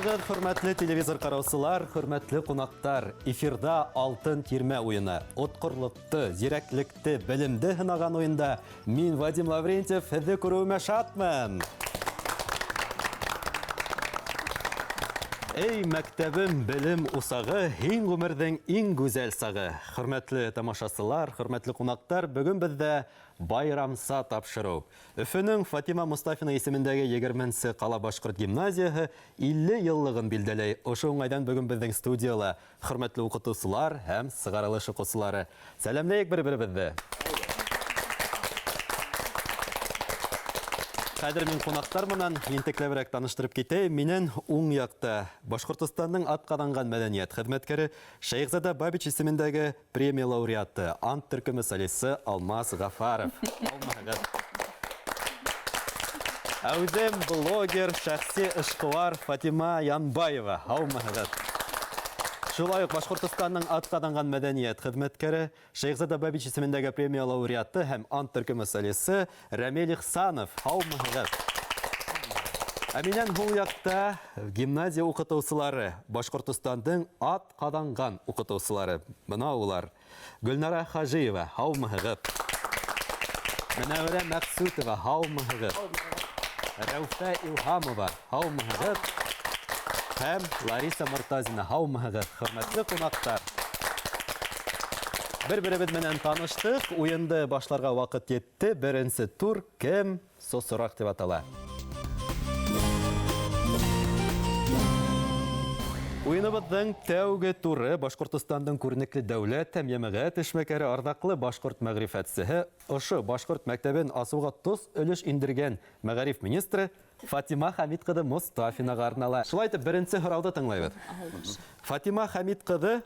Һаумыһығыҙ, хөрмәтле телевизор ҡараусылар, хөрмәтле ҡунаҡтар! Эфирҙа Алтын тирмә уйыны. Отҡорлоҡты, зирәклекте, белемде һынаған уйында мин, Вадим Лаврентьев, һеҙҙе күреүемә шатмын. Эй, мәктәбем, белем усағы, һин ғүмерҙең иң гүзәл сағы. Хөрмәтле тамашасылар, хөрмәтле ҡунаҡтар, бөгөн беҙҙә байрамса тапшырыу. Өфөнең Фатима Мостафина исемендәге егерменсе ҡала башҡорт гимназияһы 50 йыллығын билдәләй. Ошо уңайҙан бөгөн беҙҙең студияла хөрмәтле уҡытыусылар һәм сығарылыш уҡыусылары. Сәләмләйек бер-беребеҙҙе. Хәҙер мин ҡунаҡтар менән ентекләберәк таныштырып китәйем. Минән уң яҡта Башҡортостандың атҡаҙанған мәҙәниәт хеҙмәткәре Шәйехзада Бабич исемендәге Премия лауреаты, Ант төркеме солисты Алмаз Гафаров. Алмагыз. Ә үзем блогер, шәхси эшкуар Фатима Янбаева. Һаумыһыгыз. Шулай ук Башкортостанның атказанган мәдәният хезмәткәре, Шәйхзада Бабич исемендәге премия лауреаты һәм Ант төркеме солисты Рәмил Ихсанов. Һаумыһыгыз. Ә миннән һул якта гимназия укытучылары, Башкортостандың ат Ҡаҙанған укытыусылары бына улар. Гөлнара Хажиева, һаумыһығыҙ? Мөнәүәрә Мәҡсүтова, һаумыһығыҙ? Рәүфә Илһамова, һаумыһығыҙ? Һәм Лариса Мортазина, һаумыһығыҙ, хөрмәтле ҡунаҡтар? Бер-беребеҙ менән таныштыҡ, уйынды башларға ваҡыт етте. Беренсе тур кем Сосораҡ дип атала. Уйыныбыҙҙың тәүге туры Башҡортостандың күренекле дәүләт һәм йәмәғәт эшмәкәре, арҙаҡлы башҡорт мәғрифәтсеһе, ошо башҡорт мәктәбен асыуға тос өлөш индергән мәғариф министры Фатима Хәмит ҡыҙы Мостафинаға арнала. Шулай итеп, беренсе һорауҙы тыңлайбыҙ. Фатима Хәмит ҡыҙы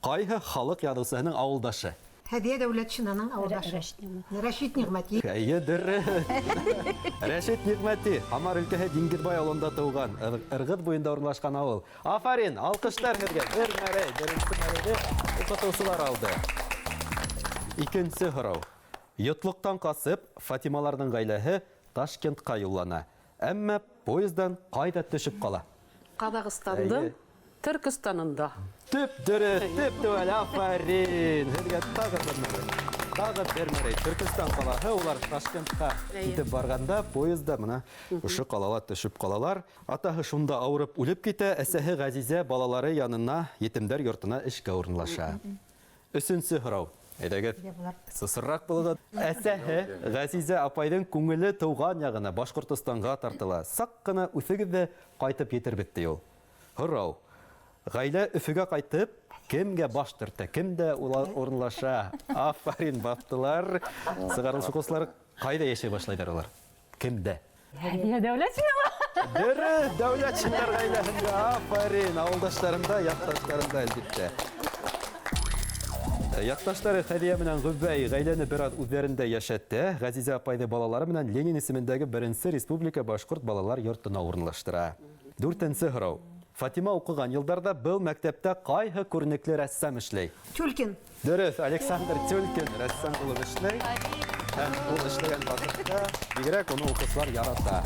Ҡайһы халык яҙыусыһының ауылдашы? Һәдиә Дәүләтшинаның ауылдашы. Рәшит Ниғмәти. Әйе, дөрөҫ. Рәшит Ниғмәти, Һамар өлкәһе Диңгеҙбай ауылында тыуған, Ырғыҙ буйында урынлашҡан ауыл. Афарин, алҡыштар һеҙгә. Бер мәрәй, беренсе мәрәйҙе уҡытыусылар алды. Икенсе һорау. Йотлоҡтан ҡасып, Фатималарҙың ғаиләһе Ташкентҡа юллана. Әмма поездан ҡайҙа төшөп ҡала? Ҡаҙағстандың Төркөстанында. Төп дөрөҫ, төп теүәл, афарин! Һеҙгә тағы бер мәрәй. Тағы бер мәрәй. Төркөстан ҡалаһы, улар Ташкентҡа китеп барғанда поезда мына ошо ҡалала төшөп ҡалалар. Атаһы шунда ауырып үлеп китә, әсәһе Ғәзизә балалары янына етемдәр йортона эшкә урынлаша. Өсөнсө һорау. Әйҙәгеҙ, сысырраҡ булығыҙ. Әсәһе Ғәзизә апайҙың күңеле тыуған яғына, Башҡортостанға тартыла. Саҡ ҡына үҫегеҙ ҙә ҡайтып етербеҙ, ти ул. Һорау. Ғаилә Өфөгә ҡайтып, кемгә баш төртә, кемдә урынлаша? Афарин, баптылар. Сығарылыш укыусылар кайда яшәй башлайдар алар? Кемдә? Һәдиә Дәүләтшинала. Дөрес, Дәүләтшиннар гаиләһендә. Афарин, авылдашларында, якташларында, әлбиттә. Якташлары Хәдия менән Гөбәй гаиләне бераз үзләрендә яшәтә. Газизә апайны балалары менән Ленин исемендәге беренче республика башкорт балалар йортына урынлаштыра. Дүртенче һорау. Фатима укыган елларда был мәктәптә кайһы күренекле рәссам эшләй? Тюлькин. Дөрес, Александр Тюлькин рәссам булып эшләй. Һәм ул эшләгән вакытта бигрәк уны укучылар ярата.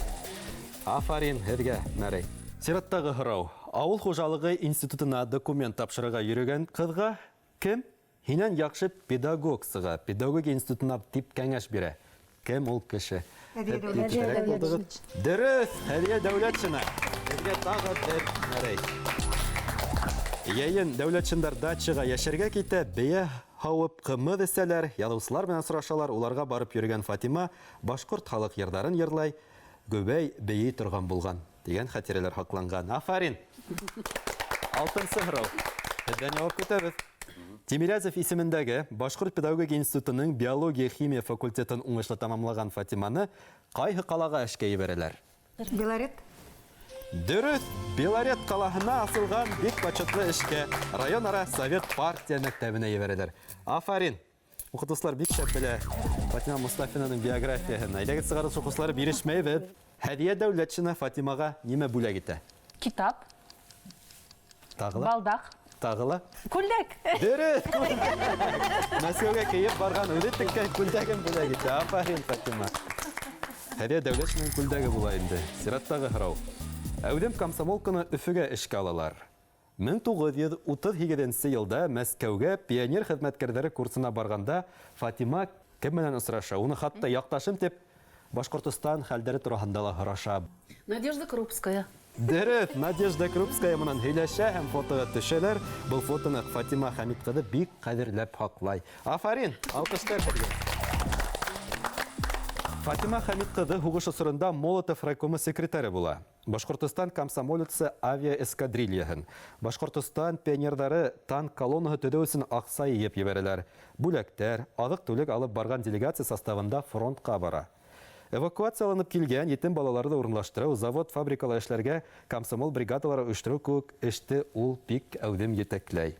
Афарин һеҙгә, Мәрей. Сираттагы һорау. Авыл хуҗалыгы институтына документ тапшырырга йөрегән кызга кем Һинән яхшы педагог сыга, педагогия институтына дип кәңәш бирә. Кем ул кеше? Һәдия Дәүләтшина. Дөрес, Һәдия Дәүләтшина. Һеҙгә тағы бер мәрәй. Йәйен Дәүләтшиндар дачаға йәшәргә китә, бейә һауып, кымыҙ эсәләр, яҙыусылар менән сорашалар, уларға барып йөрөгән Фатима башҡорт халыҡ йырҙарын йырлай, гөбәй бейей торған булған. Дигән хатирәләр һакланган. Афарин! Алтынсы һорау. Һеҙҙән яуап көтәбеҙ. Тимирязев исемендәге Башҡорт педагогика институтының биология-химия факультетын уңышлы тамамлаған Фатиманы ҡайһы ҡалаға эшкә ебәрәләр? Белорет. Дөрөҫ, Белорет ҡалаһына асылған бик почетлы эшкә районара совет партия мәктәбенә ебәрәләр. Афарин! Укытучылар бик шәп белә Фатима Мостафинаның биографияһен. Әйдәгез чыгарылыш укучылары бирешмәйбез. Һәдия Дәүләтшина Фатимага нимә бүләк итә? Китап. Тагы ла? Балдак. Тагы ла? Күлдәк. Дөрес, күлдәк. Мәскәүгә киеп барган үзе теккән күлдәген бүләк итә. Афарин, Фатима. Һәдия Дәүләтшинаның күлдәге була инде. Сираттагы һорау. Әүҙем комсомолканы Өфөгә эшкә алалар. 1938 йылда Мәскәүгә пионер хеҙмәткәрҙәре курсына барғанда Фатима кем менән осраша? Уны хатта яҡташым тип Башҡортостан хәлдәре тураһында ла һораша. Надежда Крупская. Дөрөҫ, Надежда Крупская менән һөйләшә һәм фотоға төшәләр. Был фотоны Фатима Хәмит ҡыҙы бик ҡәҙерләп һаҡлай. Афарин, алҡыштар һеҙгә. Фатима Хәмит ҡыҙы һуғыш осоронда Молотов райкомы секретаре була. Башҡортостан комсомолецы авиаэскадрильяһын, Башҡортостан пионерҙары танк колоннаһы төҙөү өсөн аҡса йыйып ебәрәләр. Бүләктәр, аҙыҡ-түлек алып барған делегация составында фронтҡа бара. Эвакуацияланып килгән етем балаларҙы урынлаштырыу, завод, фабрикала эшләргә комсомол бригадалары ойоштороу кеүек эште ул бик әүҙем етәкләй.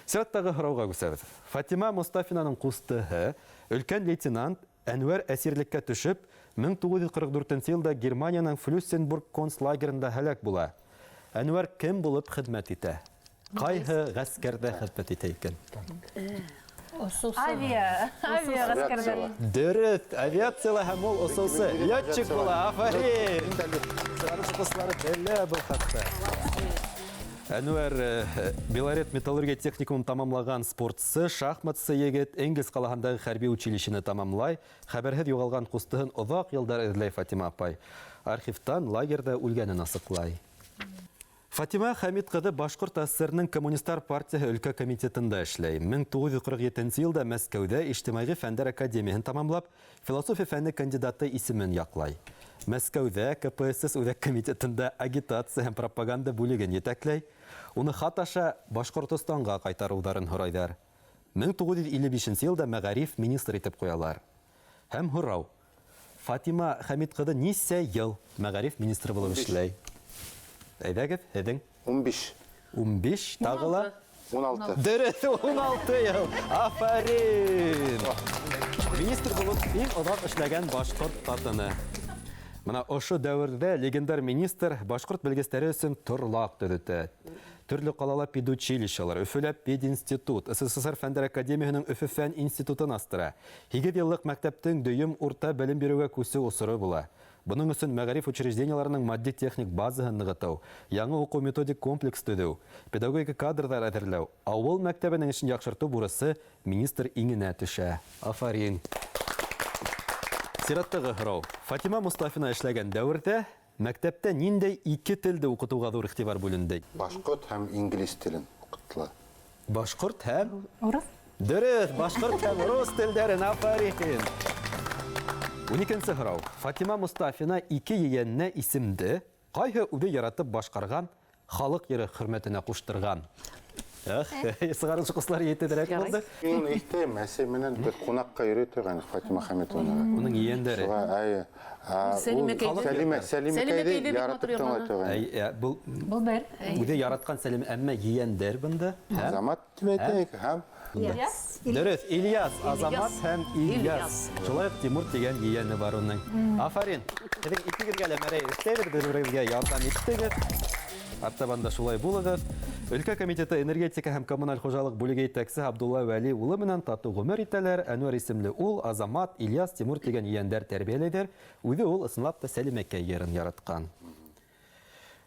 Сираттағы һорауға күсәбеҙ. Фатима Мостафинаның ҡустыһы, өлкән лейтенант Әнвәр әсирлеккә төшөп, 1944 йылда Германияның Флюссенбург концлагерында һәләк була. Әнвәр кем булып хеҙмәт итә? Ҡайһы ғәскәрҙә хеҙмәт итә икән? Авиа, авиа ғәскәрҙәр. Дөрөҫ, авиацияла һәм ул осоусы, летчик була, афарин! Сығарыш уҡыусылары белә был хаҡта. Әнвәр Белорет металлургия техникумын тамамлаған спортсы, шахматсы егет Энгельс ҡалаһындағы хәрби училищены тамамлай. Хәбәрһеҙ юғалған ҡустыһын оҙаҡ йылдар эҙләй Фатима апай. Архивтан лагерҙа үлгәнен асыҡлай. Фатима Хәмит ҡыҙы Башҡорт АССР-ның Коммунистар партияһы өлкә комитетында эшләй. 1947 йылда Мәскәүҙә Ижтимағи фәндәр академияһын тамамлап, философия фәне кандидаты исемен яҡлай. Мәскәүҙә КПСС үҙәк комитетында агитация һәм пропаганда бүлеген етәкләй. Уны хат аша Башҡортостанға ҡайтарыуҙарын һорайҙар. 1955 йылда мәғариф министр итеп ҡуялар. Һәм һорау: Фатима Хәмит ҡыҙы нисә йыл мәғариф министры булып эшләй? Әйҙәгеҙ, һеҙҙең? 15. 15, тағы ла? 16. Дөрөҫ, 16 йыл. Афарин! Министр булып иң оҙаҡ эшләгән башҡорт ҡатыны. Мына ошо дәүерҙә легендар министр башҡорт белгестәре өсөн торлаҡ төҙөтә. Төрлө ҡалала педучилищелар, Өфөлә пединститут, СССР Фәндәр академияһының Өфө фән институтын астыра. 8 йыллыҡ мәктәптең дөйөм урта белем биреүгә күсеү осоро була. Бының өсөн мәғариф учреждениеларының матди-техник базаһын нығытыу, яңы уҡыу-методик комплекс төҙөү, педагогика кадрҙар әҙерләү, ауыл мәктәбенең эшен яҡшыртыу бурысы министр иңенә төшә. Афарин! Сираттағы һорау. Фатима Мостафина эшләгән дәүерҙә мәктәптә ниндәй ике телде уҡытыуға ҙур иғтибар бүленде? Башҡорт һәм инглиз телен уҡытыла. Башҡорт һәм Урыҫ. Дөрөҫ, башҡорт һәм рус телдәрен, афарин! 12-нсе һорау. Фатима Мостафина ике ейәненә исемде ҡайһы үҙе яратып башҡарған халыҡ йыры хөрмәтенә ҡуштырған? Эх, сығарылыш уҡыусылары етеҙерәк булды. Мин уны иҫтәйем, әсәй менән беҙ ҡунаҡҡа йөрөй торғайныҡ Фатима Хәмитовнаға. Уның ейәндәре. Шуға, әйе. Сәлимәкәйҙе. Сәлимәкәйҙе яратып тыңлай торғайныҡ. Әй, был Был бер. Үҙе яратҡан Сәлимә, әммә ейәндәр бында. Һәм? Азамат тип әйтәйек, һәм Ильяс. Дөрөҫ, Ильяс, Азамат һәм Ильяс. Шулай уҡ Тимур тигән ейәне бар уның. Афарин. Һеҙҙең икегеҙгә лә мәрәй өҫтәйбеҙ, бер-берегеҙгә ярҙам иттегеҙ. Артабан да шулай булығыҙ. Өлкә комитеты энергетика һәм коммуналь хужалыҡ бүлеге етәксе Абдулла Вәли улы менән татыу ғүмер итәләр. Әнүәр исемле ул, Азамат, Ильяс, Тимур тигән ейәндәр тәрбиәләйҙәр. Үҙе ул ысынлап та Сәлимәкәй йырын яратҡан.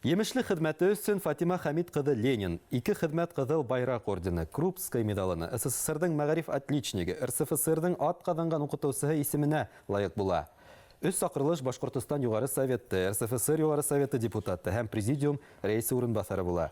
Емешле хеҙмәте өсөн Фатима Хәмит ҡыҙы Ленин, ике хеҙмәт Ҡыҙыл Байраҡ ордены, Крупская медалына, СССРҙың мәғариф отличнигы, РСФСРҙың ат ҡаҙанған уҡытыусыһы исеменә лайыҡ була. Өс саҡырылыш Башҡортостан Юғары Советы, РСФСР Юғары Советы депутаты һәм президиум рәйесе урынбаҫары була.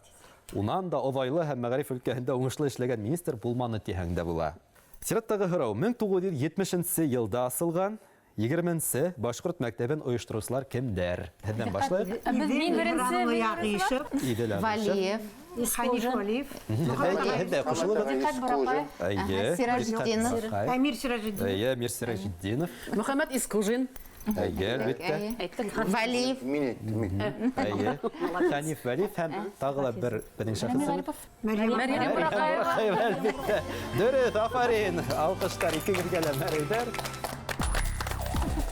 Унан да оҙайлы һәм мәғариф өлкәһендә уңышлы эшләгән министр булманы тиһәң дә була. Сираттағы һорау 1970 йылда асылған 20-нсе башҡорт мәктәбен ойоштороусылар кемдәр? Һеҙҙән башлайыҡ. Ә беҙ мин беренсе, мин беренсе. Идел Ағышев. Валиев. Ханиф Валиев. Һеҙ дә ҡушылығыҙ. Диҡҡәт Бурапай. Әйе. Сираҗетдинов. Диҡҡәт. Әмир Сираҗетдинов. Әйе, Әмир Сираҗетдинов. Мөхәммәт Искужин. Әйе, әлбиттә. Әйттек. Валиев. Мин әйттем, мин. Әйе. Ханиф Валиев һәм тағы ла бер беҙҙең шәхесебеҙ. Мәрйәм Мәрйәм Бурақаева, әлбиттә. Дөрөҫ, афарин. Алҡыштар икегеҙгә лә мәрәйҙәр.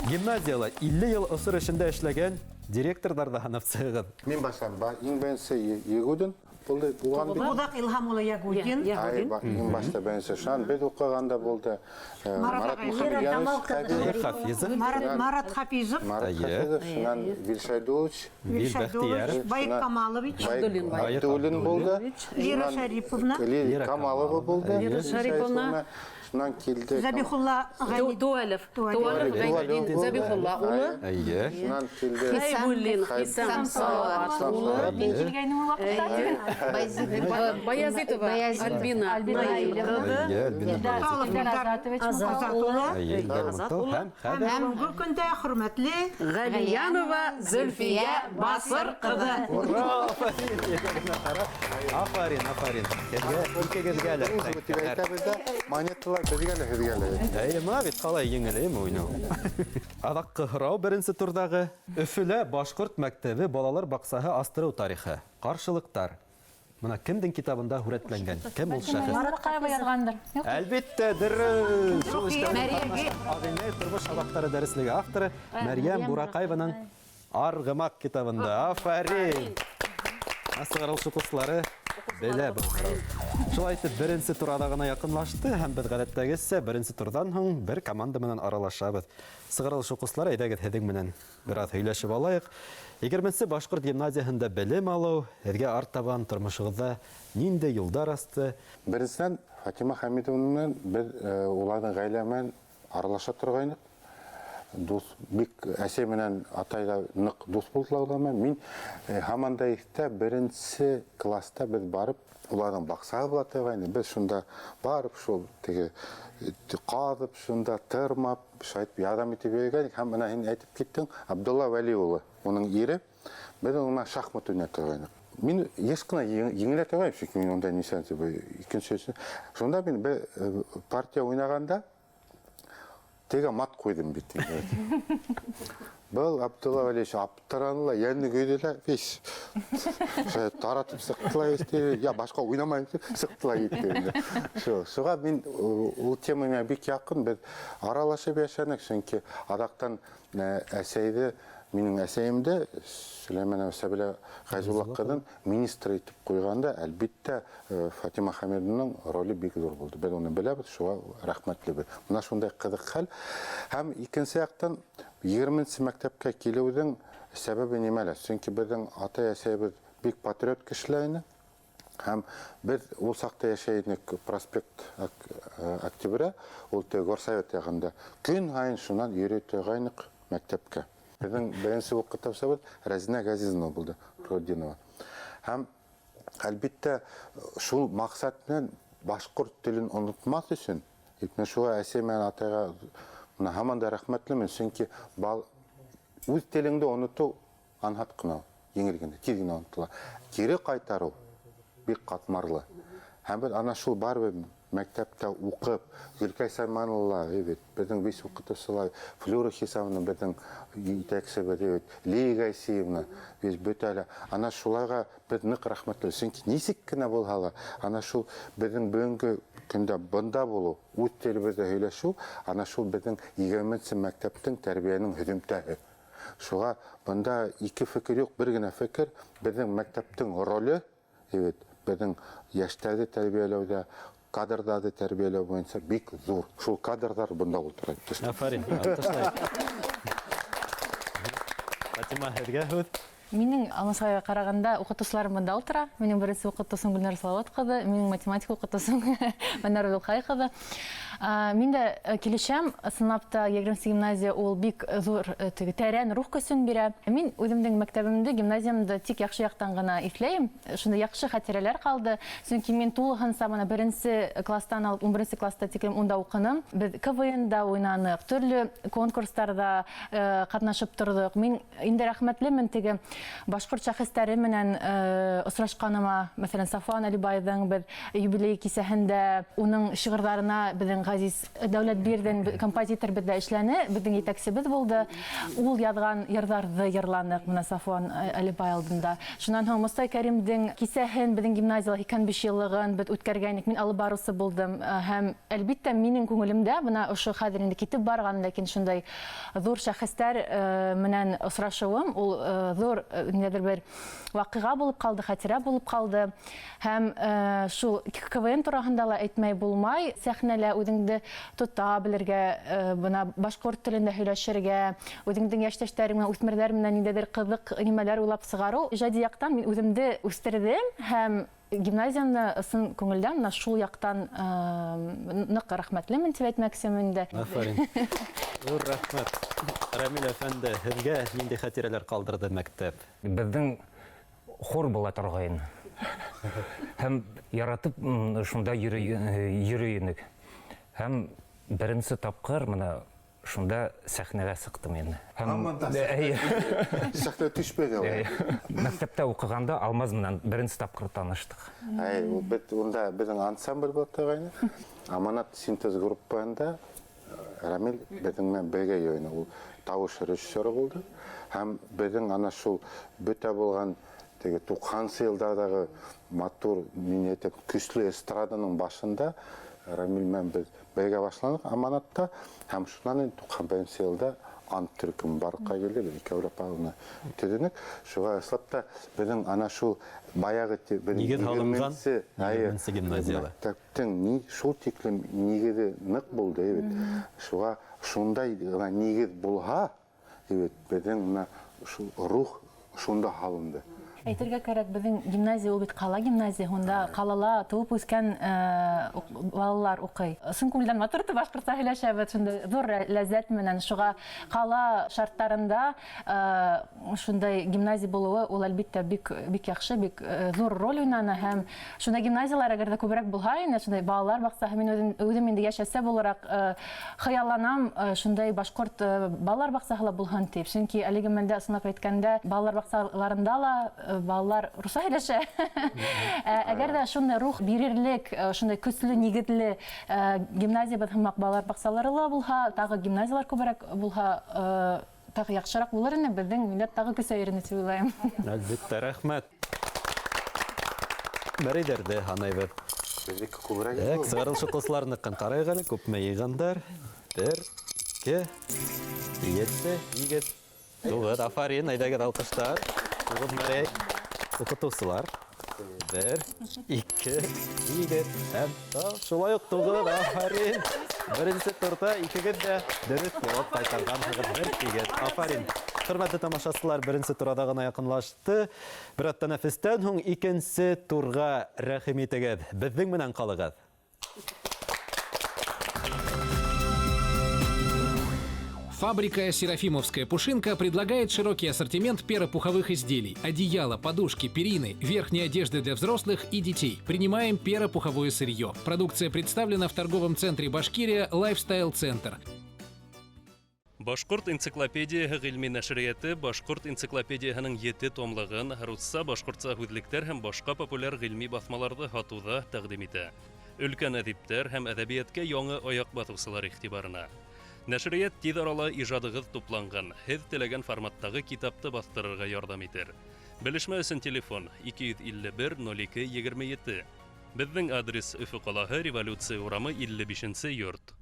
Гимназияла 50 йыл осор эшендә эшләгән директорҙар ҙа һанап сығығыҙ. Мин башлам. Иң беренсе Егудин, булды, булған бит. Будак Илһам улы Ягудин. Ай, иң башта беренсе шунан беҙ уҡығанда булды. Марат Марат Мөхәммәтйәнович Хәбиров. Хафизов. Марат, Марат Хафизов. Марат Әйе. Хафизов, шунан Вилшайдулович. Вил Вилшайдулович, Бәхтияров. Байык Камалович. Абдуллин. Байык Абдуллин булды. Лира Шунан Шариповна. Лира Лира Камалова Камалова. булды. Лира Шариповна. Шунан килде. Забихулла Гани. Туалев. Туалев. Туалев Гайнетдин Забихулла улы. Әйе. Шунан килде. Хәйбуллин Хисам Салават улы. Мин килгәйнем ул ваҡытта. Баязитова Альбина Наил ҡыҙы. Әйе, Альбина Баязитова. Илдар Азатович. Азат улы. Әйе, Илдар Мутов һәм хәҙер Бөгөнгө көндә хөрмәтле Ғәлиянова Зөлфиә Басыр ҡыҙы. Ура, афарин! Афарин, афарин. Һеҙгә икегеҙгә лә. Тип әйтәбеҙ ҙә, монеталар беҙгә лә, һеҙгә лә. Әйе, мына бит ҡалай еңел эме уйнау. Аҙаҡҡы һорау беренсе турҙағы. Өфөлә башҡорт мәктәбе балалар баҡсаһы астырыу тарихы. Ҡаршылыҡтар. Мына кемдең китабында һүрәтләнгән? Кем ул шәхес? Марат Ҡаева яҙғандыр. Юҡ. Әлбиттә, дөрөҫ. Шул эштә Ағинәй тормош һабаҡтары дәреслеге авторы Мәрйәм Бураҡаеваның Арғымаҡ китабында. Афарин! Сығарылыш уҡыусылары белә был һорау. Шулай итеп, беренсе тур аҙағына яҡынлашты һәм беҙ ғәҙәттәгесә беренсе турҙан һуң бер команда менән аралашабыҙ. Сығарылыш уҡыусылары, әйҙәгеҙ һеҙҙең менән бер аҙ һөйләшеп алайыҡ. 20-нсе башҡорт гимназияһында белем алыу һеҙгә артабан тормошоғоҙҙа ниндәй юлдар асты? Беренсенән, Фатима Хәмитовна менән беҙ уларҙың ғаилә менән аралаша торғайныҡ. Дуҫ, бик әсәй менән атай ҙа ныҡ дуҫ булдылар улар менән. Мин һаман да иҫтә, беренсе класста беҙ барып, уларҙың баҡсаһы була торғайны. Беҙ шунда барып, шул теге ҡаҙып, шунда тырмап, шулай итеп ярҙам итеп йөрөгән. Һәм бына һин әйтеп киттең, Абдулла Вәли улы, уның ире, беҙ уның менән шахмат уйнай торғайныҡ. Мин йыш ҡына еңелә торғайным, сөнки мин унда нисә, типа, икенсе, өсөнсө. Шунда мин бер партия уйнағанда теге мат ҡуйҙым бит инде. Был Абдулла Вәлиевич аптыраны ла, йәне көйҙө лә, весь. Шулай таратып сыҡты ла китте. Я башҡа уйнамайым тип сыҡты ла китте инде. Шул, шуға мин ул тема миңә бик яҡын, беҙ аралашып йәшәнек, сөнки аҙаҡтан әсәйҙе, минең әсәйемде Сөләймәнова Сәбилә Ғәйзулла ҡыҙын министр итеп ҡуйғанда, әлбиттә, Фатима Хәмидованың роле бик ҙур булды. Беҙ уны беләбеҙ, шуға рәхмәтлебеҙ. Бына шундай ҡыҙыҡ хәл. Һәм икенсе яҡтан 20-нсе мәктәпкә килеүҙең сәбәбе нимәлә? Сөнки беҙҙең атай-әсәйебеҙ бик патриот кешеләр ине. Һәм беҙ ул саҡта йәшәй инек проспект Октября, ул теге горсовет яғында. Көн һайын шунан йөрөй торғайныҡ мәктәпкә. Беҙҙең беренсе уҡытыусыбыҙ Рәзинә Ғәзизовна булды, Родинова. Һәм әлбиттә шул маҡсат менән башҡорт телен онотмаҫ өсөн, менә шуға әсәй менән атайға бына һаман да рәхмәтлемен, сөнки үҙ телеңде онотоу анһат ҡына, еңел генә, тиҙ генә онотола. Кире ҡайтарыу бик ҡатмарлы. Һәм беҙ ана шул барыбер мәктәптә уҡып, Гөлкәй Сайманова бит, беҙҙең вис уҡытыусылар, Флюра Хисамовна беҙҙең етәксебеҙ бит, Лилия Гайсиевна, беҙ бөтә лә. Ана шуларға беҙ ныҡ рәхмәтле. Сөнки нисек кенә булһа ла, ана шул беҙҙең бөгөнгө көндә бында булыу, үҙ телебеҙҙә һөйләшеү, ана шул беҙҙең 20-нсе мәктәптең тәрбиәнең һөҙөмтәһе. Шуға бында ике фекер юҡ, бер генә фекер, беҙҙең мәктәптең роле, бит, беҙҙең йәштәрҙе тәрбиәләүҙә, кадрҙарҙы тәрбиәләү буйынса бик ҙур. Шул кадрҙар бында ултыра. Афарин, алҡышлайыҡ. Фатима, һеҙгә һүҙ. Минең Алмасҡайға ҡарағанда уҡытыусыларым бында ултыра. Минең беренсе уҡытыусым Гөлнар Салауат ҡыҙы, минең математика уҡытыусым Мәнәр Вилҡай ҡыҙы. Мин дә килешәм, ысынлап та 20-нсе гимназия ул бик ҙур, теге тәрән рух көсөн бирә. Мин үҙемдең мәктәбемде, гимназиямды тик яҡшы яҡтан ғына иҫләйем. Шунда яҡшы хәтирәләр ҡалды. Сөнки мин тулыһынса бына беренсе класстан алып ун беренсе класста тиклем унда уҡыным. Беҙ КВН-да уйнаныҡ, төрлө конкурстарҙа ҡатнашып торҙоҡ. Мин инде рәхмәтлемен теге башҡорт шәхестәре менән осрашҡаныма, мәҫәлән, Сафуан Әлибаевҙың беҙ юбилей кисәһендә уның шиғырҙарына беҙҙең Ғәзиз Дәүләтбирҙин композитор беҙҙә эшләне, беҙҙең етәксебеҙ булды. Ул яҙған йырҙарҙы йырланыҡ менә Сафуан Әлибай алдында. Шунан һуң Мостай Кәримдең кисәһен беҙҙең гимназияла 85 йыллығын беҙ үткәргәйнек. Мин алып барыусы булдым. Һәм әлбиттә минең күңелемдә бына ошо хәҙер инде китеп барған, ләкин шундай ҙур шәхестәр менән осрашыуым ул ҙур ниндәйҙер бер ваҡиға булып ҡалды, хәтирә булып ҡалды. Һәм шул КВН тураһында ла әйтмәй булмай, сәхнәлә үҙеңде тота белергә, бына башҡорт телендә һөйләшергә, үҙеңдең йәштәштәрең менән, үҫмерҙәр менән ниндәйҙер ҡыҙыҡ нимәләр уйлап сығарыу. Ижади яҡтан мин үҙемде үҫтерҙем һәм гимназияны ысын күңелдән менә шул яҡтан ныҡ рәхмәтлемен тип әйтмәксемен инде. Афарин. Ҙур рәхмәт. Рамил әфәнде, һеҙгә ниндәй хәтирәләр ҡалдырҙы мәктәп? Беҙҙең хор була торғайны. Һәм яратып шунда йөрөй инек. Һәм беренсе тапҡыр мына шунда сәхнәгә сыҡтым инде. Һаман да сәхнә төшмәне ул. Мәктәптә уҡығанда Алмаз менән беренсе тапҡыр таныштыҡ. Әй, ул бит унда беҙҙең ансамбль була торғайны. Аманат синтез группаһында Рамил беҙҙең менән бергә йөрөнө. Ул тауыш режиссеры булды. Һәм беҙҙең ана шул бөтә булған теге туҡһансы йылдарҙағы матур, мин әйтәм, көслө эстраданың башында Рамил менән беҙ бергә башланыҡ Аманатта. Һәм шунан инде туҡһан беренсе йылда Ант төркөмө барлыҡҡа килде, беҙ икәүләп уны төҙөнөк. Шуға ысынлап та беҙҙең ана шул баяғы беҙҙең Нигеҙ һалынған егерменсе, егерменсе гимназияла. Мәктәптең шул тиклем нигеҙе ныҡ булды, бит. Шуға шундай ғына нигеҙ булһа, бит, беҙҙең мына шул рух шунда һалынды. Әйтергә кәрәк, беҙҙең гимназия ул бит ҡала гимназия, унда ҡалала тыуып үҫкән балалар уҡый. Ысын күңелдән матур итеп башҡортса һөйләшәбеҙ, шундай ҙур ләззәт менән. Шуға ҡала шарттарында шундай гимназия булыуы ул әлбиттә бик, бик яҡшы, бик ҙур роль уйнаны. Һәм шундай гимназиялар әгәр ҙә күберәк булһа ине, шундай балалар баҡсаһы, мин үҙем инде йәш әсә булараҡ хыялланам шундай башҡорт балалар баҡсаһы ла булһын тип. Сөнки әлеге мәлдә ысынлап әйткәндә балалар баҡсаларында ла балалар русса һөйләшә. Әгәр ҙә шундай рух бирерлек, шундай көслө нигеҙле гимназиябыҙ һымаҡ балалар баҡсалары ла булһа, тағы гимназиялар күберәк булһа, тағы яҡшыраҡ булыр ине, беҙҙең милләт тағы көсәйер ине тип уйлайым. Әлбиттә, рәхмәт. Мәрейҙәрҙе һанайбыҙ. Беҙҙеке күберәк Так, инде. сығарылыш уҡыусыларыныҡын ҡарайыҡ әле, күпме йыйғандар? 1, 2, 7, 8, 9. Афарин, әйҙәгеҙ алҡыштар. Туғыҙ мәрей. Уҡытыусылар. 1, 2, 8 һәм шулай уҡ 9. Афарин. Беренсе турҙа икегеҙ ҙә дөрөҫ яуап ҡайтарғанһығыҙ. Бер тигеҙ. Афарин. Хөрмәтле тамашасылар, беренсе тур аҙағына яҡынлашты. Бер аҙ тәнәфестән һуң икенсе турға рәхим итегеҙ. Беҙҙең менән ҡалығыҙ. Фабрика «Серафимовская пушинка» предлагает широкий ассортимент перопуховых изделий, одеяла, подушки, перины, верхней одежды для взрослых и детей. Принимаем перопуховое сырье. Продукция представлена в торговом центре «Башкирия» «Лайфстайл Центр». Башҡорт энциклопедияһы ғилми нәшриәте Башҡорт энциклопедияһының 7 томлығын русса, башҡортса һүҙлектәр һәм башҡа популяр ғилми баҫмаларҙы һатыуҙа тәҡдим итә. Өлкән әҙиптәр һәм әҙәбиәткә яңы аяҡ баҫыусылар иғтибарына. Нәшриәт тиҙ арала ижадығыҙ тупланған, һеҙ теләгән форматтағы китапты баҫтырырға ярҙам итер. Белешмә өсөн телефон 251 02 27. Беҙҙең адрес Өфө ҡалаһы, Революция урамы, илле бишенсе йорт.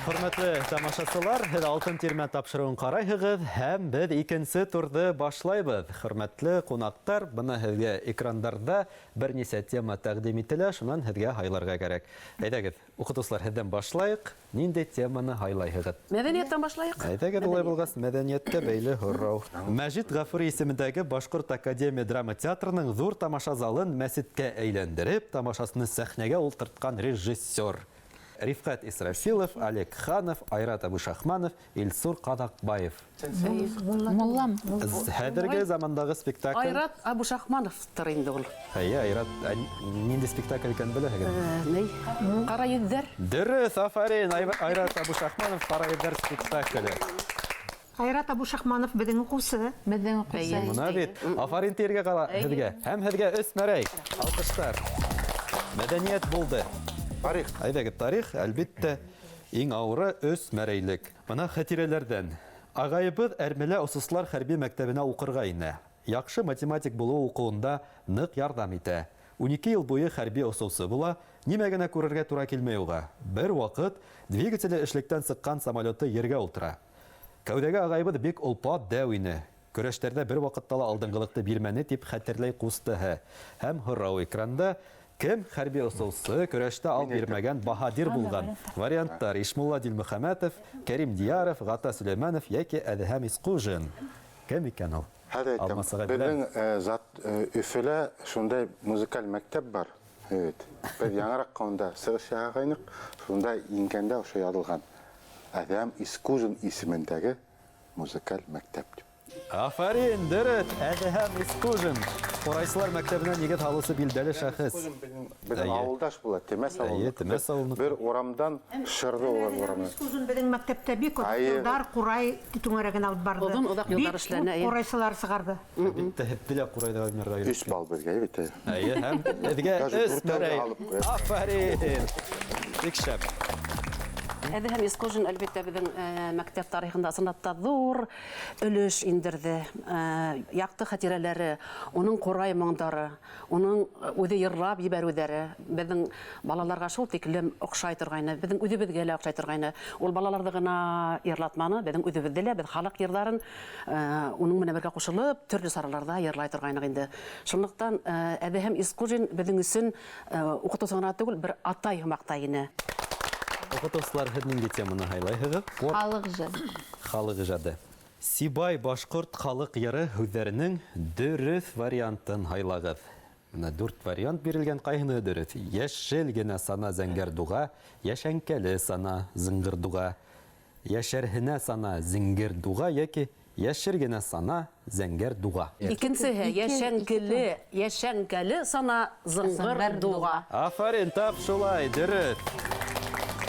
Хөрмәтле тамашасылар, һеҙ Алтын тирмә тапшырыуын ҡарайһығыҙ һәм беҙ икенсе турҙы башлайбыҙ. Хөрмәтле ҡунаҡтар, бына һеҙгә экрандарҙа бер нисә тема тәҡдим ителә, шунан һеҙгә һайларға кәрәк. Әйҙәгеҙ, уҡытыусылар, һеҙҙән башлайыҡ. Ниндәй теманы һайлайһығыҙ? Мәҙәниәттән башлайыҡ. Әйҙәгеҙ, улай булғас, мәҙәниәткә бәйле һорау. Мәжит Ғафури исемендәге Башҡорт академия драма театрының ҙур тамаша залын мәсеткә әйләндереп, тамашасыны сәхнәгә ултыртҡан режиссер. Рифҡәт Исрафилов, Олег Ханов, Айрат Абушахманов, Илсур Ҡаҙаҡбаев. Муллам. Хәҙерге замандағы спектакль. Айрат Абушахмановтыр инде ул. Әйе, Айрат, ниндәй спектакль икәнен беләһегеҙ? Ни? Ҡара йөҙҙәр. Дөрөҫ, афарин, Айрат Абушахманов, Ҡара йөҙҙәр спектакле. Айрат Абушахманов беҙҙең уҡыусы. Беҙҙең уҡыусы. Бына бит, афарин тиергә ҡала һеҙгә. Һәм һеҙгә өс мәрәй. Алҡыштар. Мәдәниәт булды. Тарих. Әйҙәгеҙ, тарих, әлбиттә, иң ауыры өс мәрәйлек. Бына хәтирәләрҙән. Ағайыбыҙ Әрмелә осослар хәрби мәктәбенә уҡырға инә. Яҡшы математик булыуы уҡыуында ныҡ ярҙам итә. 12 йыл буйы хәрби осоусы була, нимә генә күрергә тура килмәй уға. Бер ваҡыт двигателе эшлектән сыҡҡан самолеты ергә ултыра. Кәүҙәгә ағайыбыҙ бик олпат дәү ине. Көрәштәрҙә бер ваҡытта ла алдынғылыҡты бирмәне тип хәтерләй ҡустыһы. Һәм һорау экранда: кем хәрби осоусы көрәштә ал бирмәгән баһадир булған? Варианттар: Ишмулла Дилмөхәмәтов, Кәрим Дияров, Ғата Сөләймәнов йәки Әҙһәм Исҡужин. Кем икән ул? Хәҙер әйтәм, Алмас ағай белә. беҙҙең зат Өфөлә шундай музыкаль мәктәп бар. Evet. Беҙ яңыраҡ ҡында сығыш яһағайныҡ, шунда ингәндә ошо яҙылған. Әҙһәм Исҡужин исемендәге музыкаль мәктәп тип. Афарин, дөрөҫ, Әҙһәм Исҡужин. Ҡурайсылар мәктәбенә нигеҙ һалыусы билдәле шәхес. Беҙҙең ауылдаш була, Темәс ауылы. Эйе, Темәс ауылыныҡы. Бер урамдан шырҙы улар урамы. Исҡужин беҙҙең мәктәптә бик оҙаҡ Әйе. йылдар ҡурай түңәрәген алып барҙы. Оҙон оҙаҡ йылдар Бик эшләне, күп әйе. ҡурайсылар сығарҙы. Әлбиттә, һеҙҙе лә ҡурайҙа уйнарға кәрәк. Өс балл беҙгә, бит. Эйе, һәм һеҙгә Даже өс дүртәүҙе мәрәй. алып ҡуя. Афарин. Бик шәп. Әҙһәм Исҡужин, әлбиттә, беҙҙең мәктәп тарихында ысынлап та ҙур өлөш индерҙе. Яҡты хәтирәләре, уның ҡурай моңдары, уның үҙе йырлап ебәреүҙәре беҙҙең балаларға шул тиклем оҡшай торғайны, беҙҙең үҙебеҙгә лә оҡшай торғайны. Ул балаларҙы ғына йырлатманы, беҙҙең үҙебеҙҙе лә, беҙ халыҡ йырҙарын уның менән бергә ҡушылып төрлө сараларҙа йырлай торғайныҡ инде. Шунлыҡтан Әҙһәм Исҡужин беҙҙең өсөн уҡытыусы ғына түгел, бер атай һымаҡ та ине. Уҡытыусылар, һеҙ ниндәй теманы һайлайһығыҙ? Спорт. Халыҡ ижады. Халыҡ ижады. Сибай башҡорт халыҡ йыры һүҙҙәренең дөрөҫ вариантын һайлағыҙ. Бына дүрт вариант бирелгән, ҡайһыны дөрөҫ? Йәшел генә сана зәңгәр дуға, йәшәнкәле сана зыңғыр дуға, йәшәрһенә сана зеңгер дуға йәки йәшер генә сана зәңгәр дуға. Икенсеһе, йәшәнкәле сана зыңғыр Зыңғыр дуға. дуға. Афарин, тап шулай, дөрөҫ.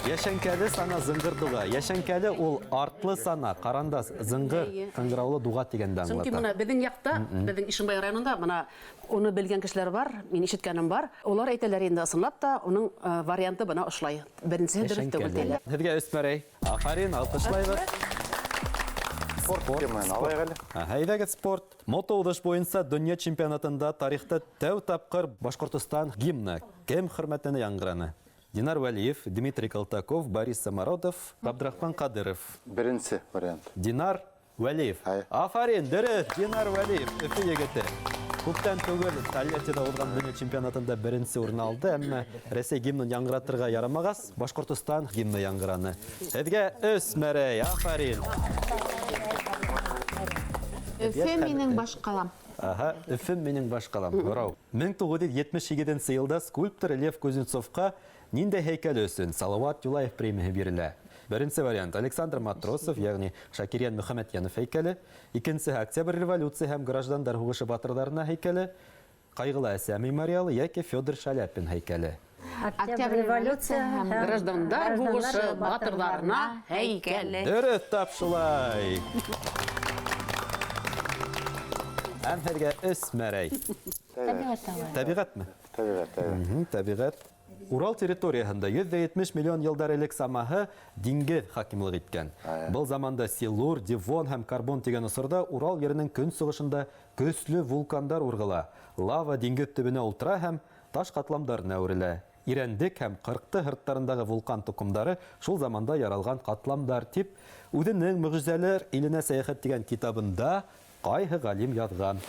Йәшәнкәле сана зыңғыр дуға. Йәшәнкәле ул артлы сана, ҡарандас, зыңғыр, Эйе. ҡыңғыраулы дуға тигәнде Сөнки аңлата. бына беҙҙең яҡта, беҙҙең Ишембай районында бына уны белгән кешеләр бар, мин ишеткәнем бар. Улар әйтәләр инде, ысынлап та уның варианты бына ошолай. Беренсеһе дөрөҫ түгел Йәшәнкәле. тиҙәр. Һеҙгә өс мәрәй. Афарин, алҡышлайбыҙ. Спорт темаһын алайыҡ әле. Аһа, әйҙәгеҙ, спорт. Мотоуҙыш буйынса донъя чемпионатында тарихта тәү тапҡыр Башҡортостан гимны кем хөрмәтенә яңғыраны? Динар Вәлиев, Дмитрий Колтаков, Борис Самородов, Абдрахман Ҡадыров. Беренсе вариант. Динар Вәлиев. Әйе. Афарин, дөрөҫ, Динар Вәлиев, Өфө егете. Күптән түгел Тольяттида уҙған донъя чемпионатында беренсе урын алды, әммә Рәсәй гимнын яңғыратырға ярамағас, Башҡортостан гимны яңғыраны. Һеҙгә өс мәрәй, афарин. Өфө минең баш ҡалам. Аһа, Өфө минең баш ҡалам. Һорау. Мең туғыҙ йөҙ етмеш һигеҙенсе йылда скульптор Лев Кузнецовҡа ниндәй һәйкәле өсөн Салауат Юлаев премияһы бирелә? Беренсе вариант Александр Матросов, ягъни Шакирйән Мөхәммәтйәнов һәйкәле. Икенсеһе Октябрь революция һәм граждандар һуғышы батырҙарына һәйкәле. Ҡайғылы әсә мемориалы йәки Федор Шаляпин һәйкәле. Октябрь революция һәм Граждандар һуғышы батырҙарына һәйкәле. Дөрөҫ, тап шулай. Һәм һеҙгә өс мәрәй. Тәбиғәт алай. Тәбиғәтме? Тәбиғәт, тәбиғәт. Тәбиғәт. Урал территорияһында йөҙ ҙә етмеш миллион йылдар элек самаһы диңгеҙ хакимлыҡ иткән. Был заманда Силур, Девон һәм Карбон тигән осорҙа Урал еренең көнсығышында көслө вулкандар урғыла. Лава диңгеҙ төбөнә ултыра һәм таш ҡатламдарына әүерелә. Ирәндек һәм Ҡырҡты һырттарындағы вулкан тоҡомдары шул заманда яралған ҡатламдар тип үҙенең Мөғжизәләр иленә сәйәхәт тигән китабында ҡайһы ғалим яҙған?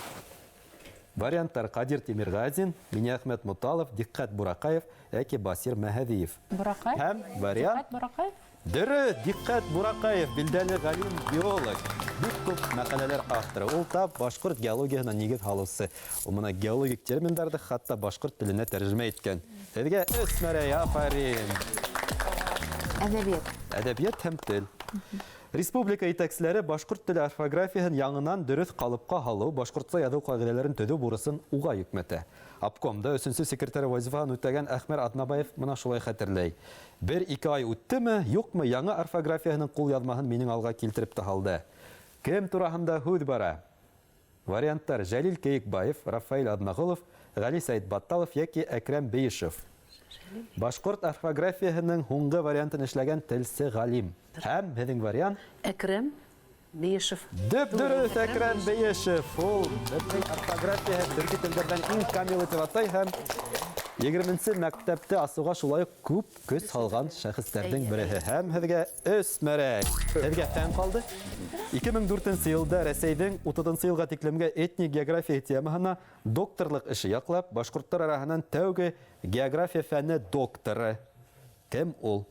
Варианттар: Ҡадир Тимирғазин, Миниәхмәт Муталов, Диҡҡәт Бураҡаев йәки Басир Мәһәҙиев. Бураҡаев? Һәм вариант Диҡҡәт Бураҡаев? Дөрөҫ, Диҡҡәт Бураҡаев, билдәле ғалим, геолог, бик күп мәҡәләләр авторы. Ул тап башҡорт геологияһына нигеҙ һалыусы. Ул бына геологик терминдарҙы хатта башҡорт теленә тәржемә иткән. Һеҙгә өс мәрәй, афарин. Әҙәбиәт. Әҙәбиәт һәм тел. Республика етәкселәре башҡорт теле орфографияһын яңынан дөрөҫ ҡалыпҡа һалыу, башҡортса яҙыу ҡағиҙәләрен төҙөү бурысын уға йөкмәтә. Обкомда өсөнсө секретарь вазифаһын үтәгән Әхмәр Аҙнабаев бына шулай хәтерләй. Бер-ике ай үттеме, юҡмы, яңы орфографияһының ҡул яҙмаһын минең алға килтереп тә һалды. Кем тураһында һүҙ бара? Варианттар: Жәлил Кейекбаев, Рафаэль Аҙнағолов, Ғәли Сәйетбатталов йәки Әкрәм Бейешев. Башҡорт орфографияһының һуңғы вариантын эшләгән телсе ғалим. Һәм һеҙҙең вариант? Әкрәм Бейешев. Дөп-дөрөҫ, Әкрәм Бейешев. Ул беҙҙең орфографияһы төрки телдәрҙән иң камилы тип атай һәм 20-нсе мәктәпте асыуға шулай уҡ күп көс һалған шәхестәрҙең береһе. Һәм һеҙгә өс мәрәй. Һеҙгә фән ҡалды. 2004 йылда Рәсәйҙең 30 йылға тиклемгә этник география темаһына докторлыҡ эше яҡлап, башҡорттар араһынан тәүге география фәне докторы. Кем ул?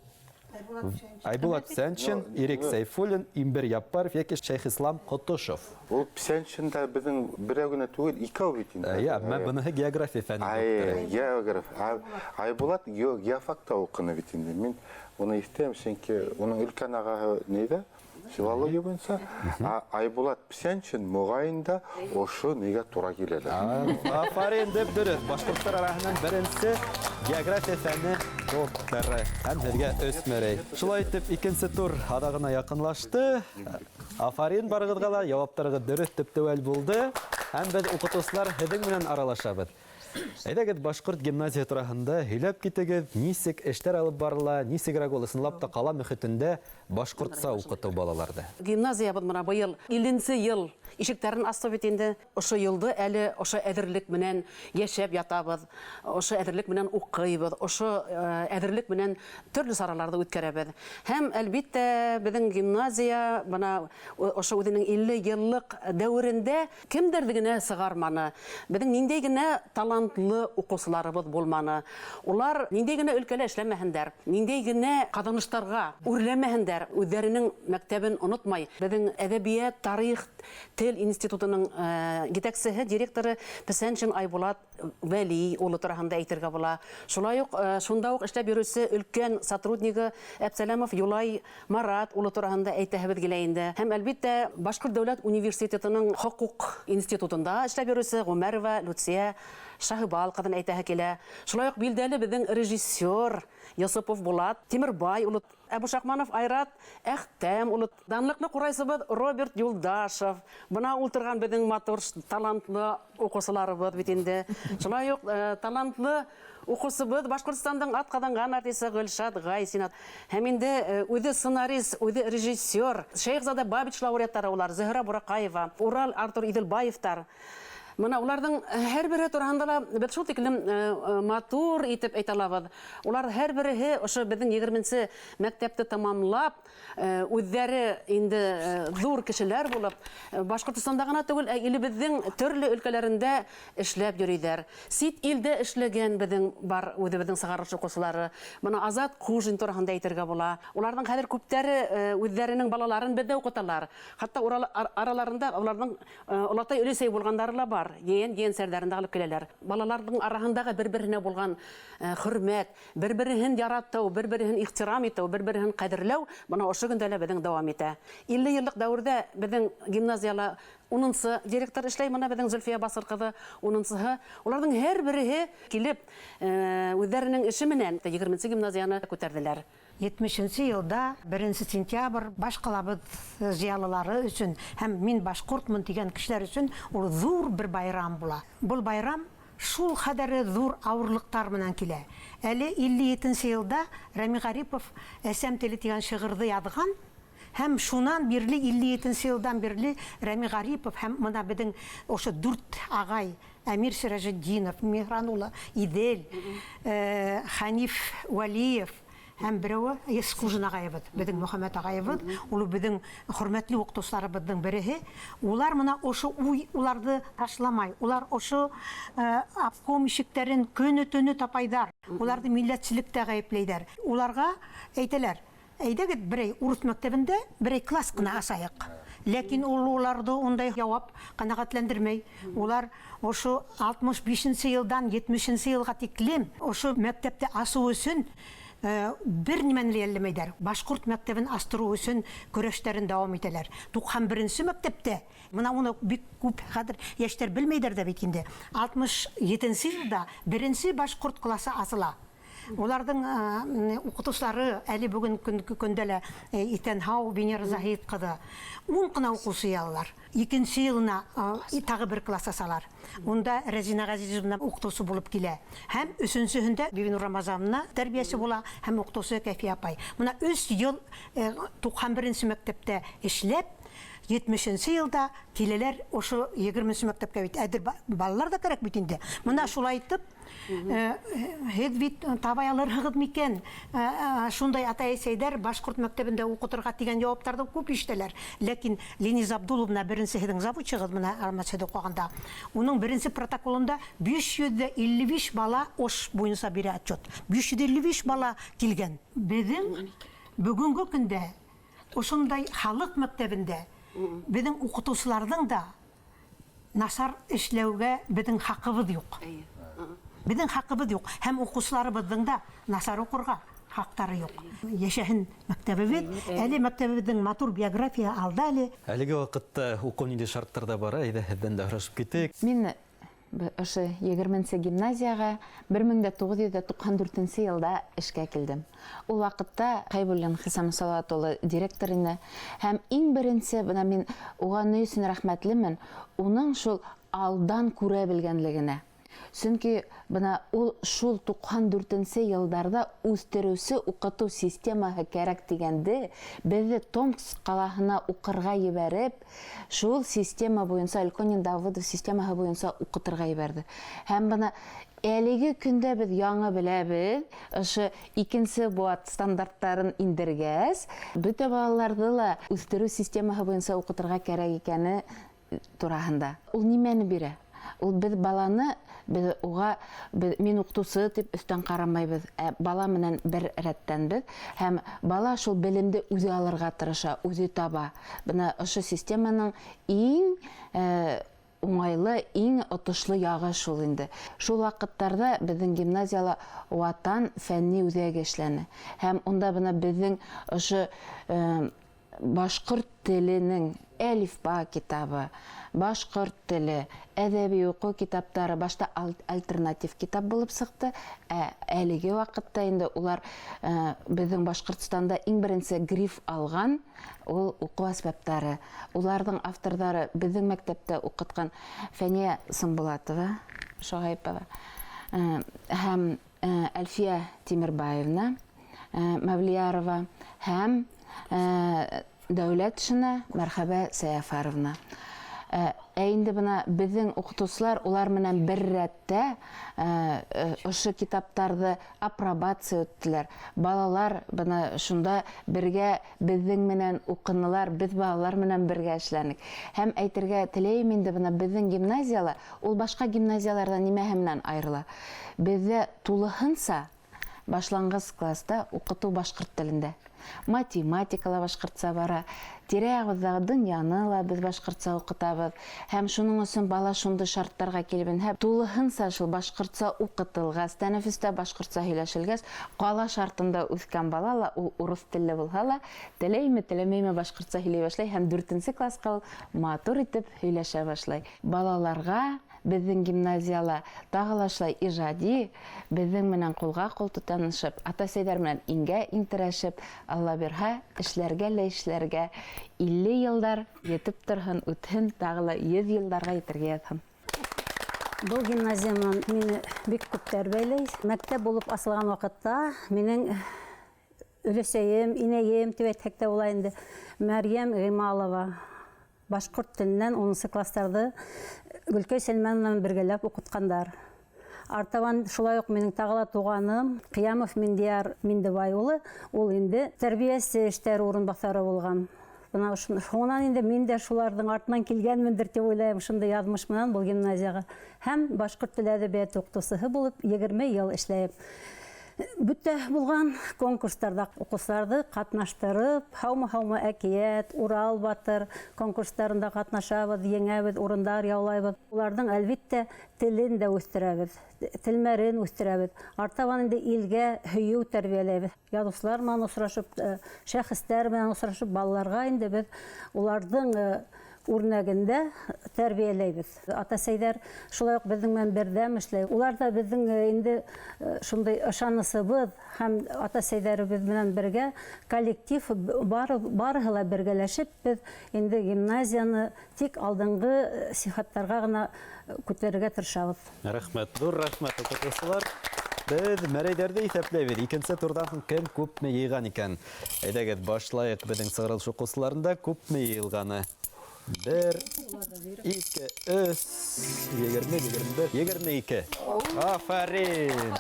Айбулат Псәншин, Ирек Сәйфуллин, Имбер Яппаров йәки Шәйхислам Ҡотошов. Ул Псәншин дә беҙҙең берәү генә түгел, икәү бит инде. Әйе, әммә быныһы география фәне докторы. Географ. Айбулат геофакта уҡыны бит инде. Мин уны иҫтәм, сөнки уның өлкән ағаһы нейҙә? Филология буйынса. Айбулат Псәншин моғайын да ошо нигә тура килә. Афарин, дөп дөрөҫ. Башҡорттар араһынан беренсе география фәне докторы. Һәм һеҙгә өс мәрәй. Шулай итеп, икенсе тур аҙағына яҡынлашты. Афарин барығыҙға ла, яуаптарығыҙ дөрөҫ, төп-теүәл булды. Һәм беҙ уҡытыусылар һеҙҙең менән аралашабыҙ. Әйҙәгеҙ, башҡорт гимназияһы тураһында һөйләп китегеҙ, нисек эштәр алып барыла, нисегерәк ул ысынлап та ҡала мөхитендә башҡортса уҡытыу балаларҙы. Гимназиябыҙ мына быйыл 50 йыл ишектәрен асты бит инде. Ошо йылды әле ошо әҙерлек менән йәшәп ятабыҙ, ошо әҙерлек менән уҡыйбыҙ, ошо әҙерлек менән төрлө сараларҙы үткәрәбеҙ. Һәм әлбиттә беҙҙең гимназия бына ошо үҙенең 50 йыллыҡ дәүерендә кемдәрҙе генә сығарманы. Беҙҙең ниндәй генә талантлы уҡыусыларыбыҙ булманы. Улар ниндәй генә өлкәлә эшләмәһендәр, ниндәй генә ҡаҙаныштарға үрләмәһендәр, үҙҙәренең мәктәбен онотмай. Беҙҙең әҙәбиәт, тарих, тел институтының етәксеһе, директоры Псәншин Айбулат Вәли улы тураһында әйтергә була. Шулай уҡ шунда уҡ эшләп йөрөүсе өлкән сотруднигы Әпсәләмов Юлай Марат улы тураһында әйтәһебеҙ килә инде. Һәм әлбиттә Башҡорт дәүләт университетының хоҡуҡ институтында эшләп йөрөүсе Ғүмәрова Люция Шаһыбал ҡыҙын әйтәһе килә. Шулай уҡ билдәле беҙҙең режиссер Йосопов Булат Тимербай улы, Әбүшаҡманов Айрат Әхтәм улы, данлыҡлы ҡурайсыбыҙ Роберт Юлдашев. Бына ултырған беҙҙең матур, талантлы уҡыусыларыбыҙ бит инде. Шулай уҡ талантлы уҡыусыбыҙ Башҡортостандың атҡаҙанған артисы Гөлшат Ғайсина. Һәм инде үҙе сценарист, үҙе режиссер, Шәйехзада Бабич лауреаттары улар, Зөһрә Бураҡаева, Урал Артур Иҙелбаевтар. Мына уларҙың һәр береһе тураһында ла беҙ шул тиклем матур итеп әйтә алабыҙ. Улар һәр береһе ошо беҙҙең 20-нсе мәктәпте тамамлап, үҙҙәре инде ҙур кешеләр булып, Башҡортостанда ғына түгел, ә илебеҙҙең төрлө өлкәләрендә эшләп йөрөйҙәр. Сит илдә эшләгән беҙҙең бар үҙебеҙҙең сығарылыш уҡыусылары. Мына Азат Ҡужин тураһында әйтергә була. Уларҙың хәҙер күптәре үҙҙәренең балаларын беҙҙә уҡыталар. Хатта араларында уларҙың олатай өләсәй булғандары ла бар. Ейен сәрҙәрендә алып киләләр. Балаларҙың араһындағы бер-береһенә булған хөрмәт, бер-береһен яратыу, бер-береһен ихтирам итеү, бер-береһен ҡәҙерләү бына ошо көндә лә беҙҙең дауам итә. 50 йыллыҡ дәүерҙә беҙҙең гимназияла 10-нсы директор эшләй, бына беҙҙең Зөлфиә Басыр ҡыҙы 10-нсыһы. Уларҙың һәр береһе килеп, үҙҙәренең эше менән 20-нсе гимназияны күтәрҙеләр. 70-нсе йылда 1 сентябрь баш ҡалабыҙ зыялылары өсөн һәм мин башҡортмон тигән кешеләр өсөн ул ҙур бер байрам була. Был байрам шул хәҙәре ҙур ауырлыҡтар менән килә. Әле 57-нсе йылда Рәми Ғарипов Әсәм теле тигән шиғырҙы яҙған. Һәм шунан бирле 57-нсе йылдан бирле Рәми Ғарипов һәм мына беҙҙең ошо дүрт ағай Әмир Сиражетдинов, Миһран улы Иҙел, Хәниф Вәлиев һәм берәүе Есҡужин ағайыбыҙ, беҙҙең Мөхәммәт ағайыбыҙ, ул беҙҙең хөрмәтле уҡытыусыларыбыҙҙың береһе. Улар мына ошо уй уларҙы ташламай, улар ошо обком ишектәрен көнө-төнө тапайҙар, уларҙы милләтселектә ғәйепләйҙәр. Уларға әйтәләр: әйҙәгеҙ берәй урыҫ мәктәбендә берәй класс ҡына асайыҡ. Ләкин ул уларҙы ундай яуап ҡәнәғәтләндермәй. Улар ошо 65-нсе йылдан 70-нсе йылға тиклем ошо мәктәпте асыу өсөн бер нимәне лә йәлләмәйҙәр. Башҡорт мәктәбен астырыу өсөн көрәштәрен дауам итәләр. 91-нсе мәктәптә, мына уны бик күп хәҙер йәштәр белмәйҙәр ҙә бит инде. 67-нсе йылда беренсе башҡорт классы асыла. Уларҙың уҡытыусылары әле бөгөн көндә лә иҫән-һау Венера Заһит ҡыҙы. 10 ҡына уҡыусы ялалар. Икенсе йылына тағы бер класс асалар. Унда Рәзинә Ғәзизовна уҡытыусы булып килә. Һәм өсөнсөһөндә Бибинур Рамазановна тәрбиәсе була һәм уҡытыусы Кәфиә апай. Бына 3 йыл 91-нсе мәктәптә эшләп, 70-нсе йылда киләләр ошо 20-нсе мәктәпкә бит. Әҙер балалар ҙа кәрәк бит инде. Бына шулай итеп, һеҙ бит табай алырһығыҙ микән? Шундай атай-әсәйҙәр башҡорт мәктәбендә уҡытырға тигән яуаптарҙы күп ишетәләр. Ләкин Лениза Абдулловна беренсе һеҙҙең завучығыҙ менән Алмасһыҙ уҡығанда, уның беренсе протоколында 555 бала Ош буйынса бирә отчет. 555 бала килгән. Беҙҙең бөгөнгө көндә ошондай халыҡ мәктәбендә беҙҙең уҡытыусыларҙың да насар эшләүгә беҙҙең хаҡыбыҙ юҡ. Беҙҙең хаҡыбыҙ юҡ. Һәм уҡыусыларыбыҙҙың да насар уҡырға хаҡтары юҡ. Йәшәһен мәктәбебеҙ. Әле мәктәбебеҙҙең матур биография алда әле. Әлеге ваҡытта уҡыу ниндәй шарттарҙа бара, әйҙә һеҙҙән дә һорашып китек. Мин ошо 20-нсе гимназияға 1994 йылда эшкә килдем. Ул ваҡытта Хәйбуллин Хисам Салават улы директор ине. Һәм иң беренсе, бына мин уға ни өсөн рәхмәтлемен, уның шул алдан күрә белгәнлегенә. Сөнки бына ул шул 94-нсе йылдарҙа үҫтереүсе уҡытыу системаһы кәрәк тигәнде беҙҙе Томск ҡалаһына уҡырға ебәреп, шул система буйынса, Елконин Давыдов системаһы буйынса уҡытырға ебәрҙе. Һәм бына әлеге көндә беҙ яңы беләбеҙ, ошо икенсе быуат стандарттарын индергәс, бөтә балаларҙы ла үҫтереү системаһы буйынса уҡытырға кәрәк икәне тураһында. Ул нимәне бирә? Ул беҙ баланы, беҙ уға, беҙ, мин уҡытыусы тип өҫтән ҡарамайбыҙ, ә бала менән бер рәттәнбеҙ. Һәм бала шул белемде үҙе алырға тырыша, үҙе таба. Бына ошо системаның иң уңайлы, иң отошло яғы шул инде. Шул ваҡыттарҙа беҙҙең гимназияла Ватан фәнни үҙәге эшләне. Һәм унда бына беҙҙең ошо башҡорт теленең әлифба китабы, башҡорт теле, әҙәби уҡыу китаптары башта альтернатив китап булып сыҡты. Ә әлеге ваҡытта инде улар беҙҙең Башҡортостанда иң беренсе гриф алған ул уҡыу әсбаптары. Уларҙың авторҙары беҙҙең мәктәптә уҡытҡан Фәниә Сымбулатова, Шоғайпова һәм Әлфиә Тимербаевна Мәвлиярова һәм Дәүләтшина Мәрхәбә Сәйәфаровна. Ә инде бына беҙҙең уҡытыусылар улар менән бер рәттә ошо китаптарҙы апробация үттеләр. Балалар бына шунда бергә беҙҙең менән уҡынылар, беҙ балалар менән бергә эшләнек. Һәм әйтергә теләйем инде бына беҙҙең гимназияла ул башҡа гимназияларҙан нимәһе менән айырыла? Беҙҙә тулыһынса башланғыс класста уҡытыу башҡорт телендә. Математика ла башҡортса бара, тирә-яғыбыҙҙағы донъяны ла беҙ башҡортса уҡытабыҙ. Һәм шуның өсөн бала шундай шарттарға килеп инһә, тулыһынса шул башҡортса уҡытылғас, тәнәфестә башҡортса һөйләшелгәс, ҡала шартында үҫкән бала ла, ул урыҫ телле булһа ла, теләйме, теләмәйме башҡортса һөйләй башлай һәм дүртенсе класҡа ул матур итеп һөйләшә башлай. Балаларға беҙҙең гимназияла тағы ла шулай ижади, беҙҙең менән ҡулға ҡул тотанышып, ата-әсәйҙәр менән иңгә иң терәшеп, Алла бирһә, эшләргә лә эшләргә 50 йылдар етеп торһон, үтһен, тағы ла 100 йылдарға етергә яҙһын. Был гимназия менән мине бик күптәр бәйләй. Мәктәп булып асылған ваҡытта минең өләсәйем, инәйем тип әйтһәк тә була инде, Мәрйәм Ғималова башҡорт теленән 10 класстарҙы Гөлкәй Сәлмән менән бергәләп уҡытҡандар. Артабан шулай уҡ минең тағы ла туғаным Ҡиямов Миндияр Миндебай улы, ул инде тәрбиәсе эштәре урынбаҫары булған. Бына шунан инде мин дә шуларҙың артынан килгәнмендер тип уйлайым, шундай яҙмыш менән был гимназияға. Һәм башҡорт теле әҙәбиәте уҡытыусыһы булып 20 йыл эшләйем. Бөтә булған конкурстарҙа уҡыусыларҙы ҡатнаштырып, һаумы-һаумы әкиәт, Урал батыр конкурстарында ҡатнашабыҙ, еңәбеҙ, урындар яулайбыҙ. Уларҙың әлбиттә телен дә үҫтерәбеҙ, телмәрен үҫтерәбеҙ. Артабан инде илгә һөйөү тәрбиәләйбеҙ. Яҙыусылар менән осрашып, шәхестәр менән осрашып, балаларға инде беҙ уларҙың үрнәгендә тәрбиәләйбеҙ. Ата-әсәйҙәр шулай уҡ беҙҙең менән берҙәм эшләй. Улар ҙа беҙҙең инде шундай ышанысыбыҙ һәм ата-әсәйҙәребеҙ менән бергә коллектив барыһы ла бергәләшеп беҙ инде гимназияны тик алдынғы сифаттарға ғына күтәрергә тырышабыҙ. Рәхмәт, ҙур рәхмәт, уҡытыусылар. Беҙ мәрәйҙәрҙе иҫәпләйбеҙ. Икенсе турҙан һуң кем күпме йыйған икән? Әйҙәгеҙ, башлайыҡ беҙҙең сығарылыш уҡыусыларында күпме йыйылғаны. 1, 2, 3, 20, 21, 22. Афәрин!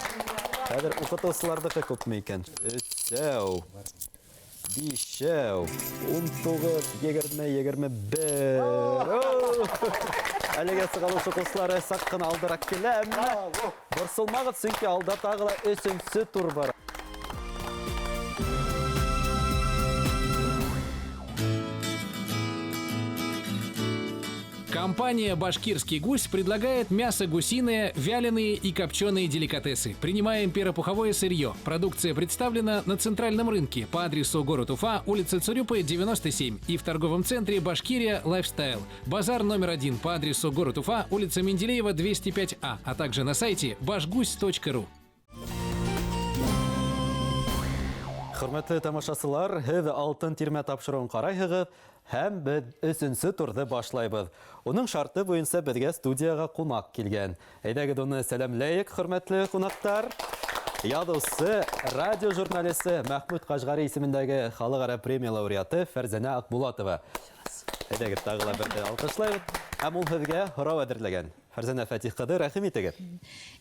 Хәҙер уҡытыусыларҙыҡы күпме икән? 3, 5, 19, 20, 21. Әлегә сығарылыш уҡыусылары саҡ ҡына алдыраҡ килә, әммә борсолмағыҙ, сөнки алда тағы ла өсөнсө тур бар. Компания «Башкирский гусь» предлагает мясо гусиное, вяленые и копченые деликатесы. Принимаем перопуховое сырье. Продукция представлена на центральном рынке по адресу город Уфа, улица Цурюпы, 97 и в торговом центре «Башкирия Лайфстайл». Базар номер 1 по адресу город Уфа, улица Менделеева, 205А, а также на сайте башгусь.ру. Хөрмәтле тамашасылар, һеҙ Алтын тирмә тапшырыуын ҡарайһығыҙ һәм беҙ өсөнсө турҙы башлайбыҙ. Уның шарты буйынса беҙгә студияға ҡунаҡ килгән. Әйҙәгеҙ уны сәләмләйек, хөрмәтле ҡунаҡтар. Яҙыусы, радио журналисты Мәхмүт Ҡашғәри исемендәге халыҡ-ара премия лауреаты Фәрзәнә Аҡбулатова. Әйҙәгеҙ тағы ла бер алҡышлайбыҙ. Һәм ул һеҙгә һорау әҙерләгән. Фәрзәнә Фәтих ҡыҙы, рәхим итегеҙ.